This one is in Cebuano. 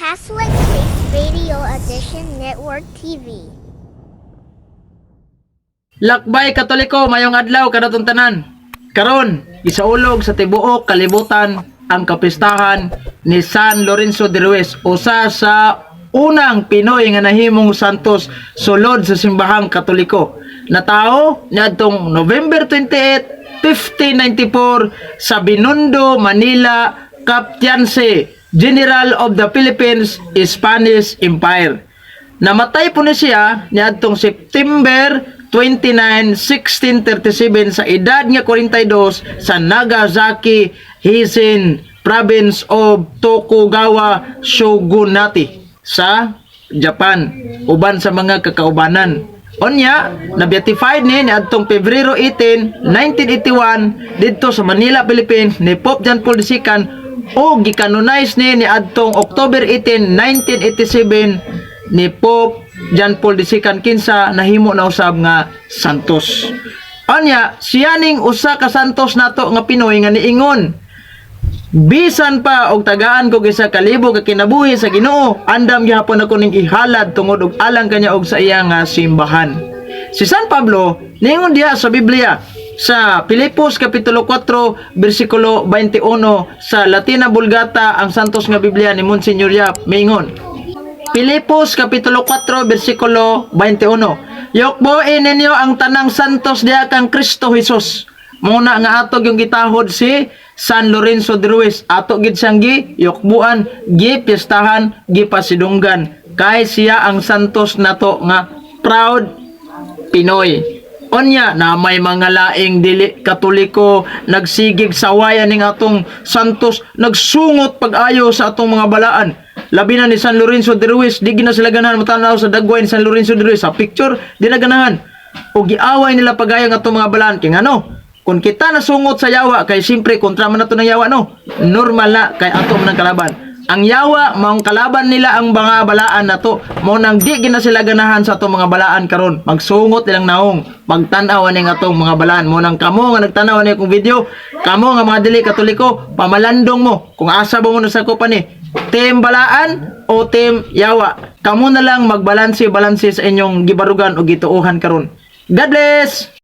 Catholic Faith Radio Edition Network TV. Lakbay Katoliko, mayong adlaw kanatong tanan. Karon, gisaulog sa tibuok kalibutan ang kapistahan ni San Lorenzo de Ruiz, usa sa unang Pinoy nga nahimong santos sulod sa simbahang Katoliko. Natawo niadtong November 28, 1594 sa Binondo, Manila, Captaincy General of the Philippines, Spanish Empire. Namatay po ni siya niadtong September 29, 1637 sa edad nga 42 sa Nagasaki, Hizen, Province of Tokugawa Shogunate sa Japan uban sa mga kakaubanan. Onya, na-beatified ni niadtong Pebrero 18, 1981 didto sa Manila, Philippines ni Pope John Paul II o gikanonize ni niadtong October 18, 1987 ni Pope John Paul II, kinsa nahimo na usab nga santos. Anya, siya ning usa ka santos nato nga Pinoy nga niingon, "Bisan pa og tagaan kog 1,000 ka kinabuhi sa Ginoo, andam gihapon ako ning ihalad tungod og alang kanya og sa iya nga simbahan." Si San Pablo niingon diha sa Biblia sa Filipos kapitulo 4 bersikulo 21, sa Latina Vulgata, ang santos nga Biblia ni Monsignor Yap, miingon. Filipos kapitulo 4 bersikulo 21. "Yukboin ninyo ang tanang santos diha kang Kristo Jesus." Muna nga ato yung gitahod si San Lorenzo de Ruiz. Ato gid siyang gi yukbuan, gi piestahan, gi pasidunggan. Kay siya ang santos nato nga proud Pinoy. Onya na may mga laing dili Katoliko nagsigig sawayan ning atong santos, nagsungot pag-ayo sa atong mga balaan. Labi na ni San Lorenzo de Ruiz, di gina sila ganahan matanaw sa dagway ni San Lorenzo de Ruiz sa picture, di na ganahan. O giaway nila pag-ayo ang atong mga balaan kay ngano? Kung kita nasungot sa yawa, kay siyempre kontra man nato ng yawa, no. Normal na kay ato man ang kalaban. Ang yawa maong kalaban nila ang mga balaan nato. Mao nang di gina sila ganahan sa atong mga balaan karon. Magsungot ilang naong, magtan-aw ani atong mga balaan. Mao nang kamo nga nagtan-aw ani akong video, kamo nga mga dili Katoliko, pamalandong mo kung asa ba mo nasakopan ni. Team balaan o team yawa. Kamo na lang magbalanse-balanse sa inyong gibarugan o gituohan karon. God bless!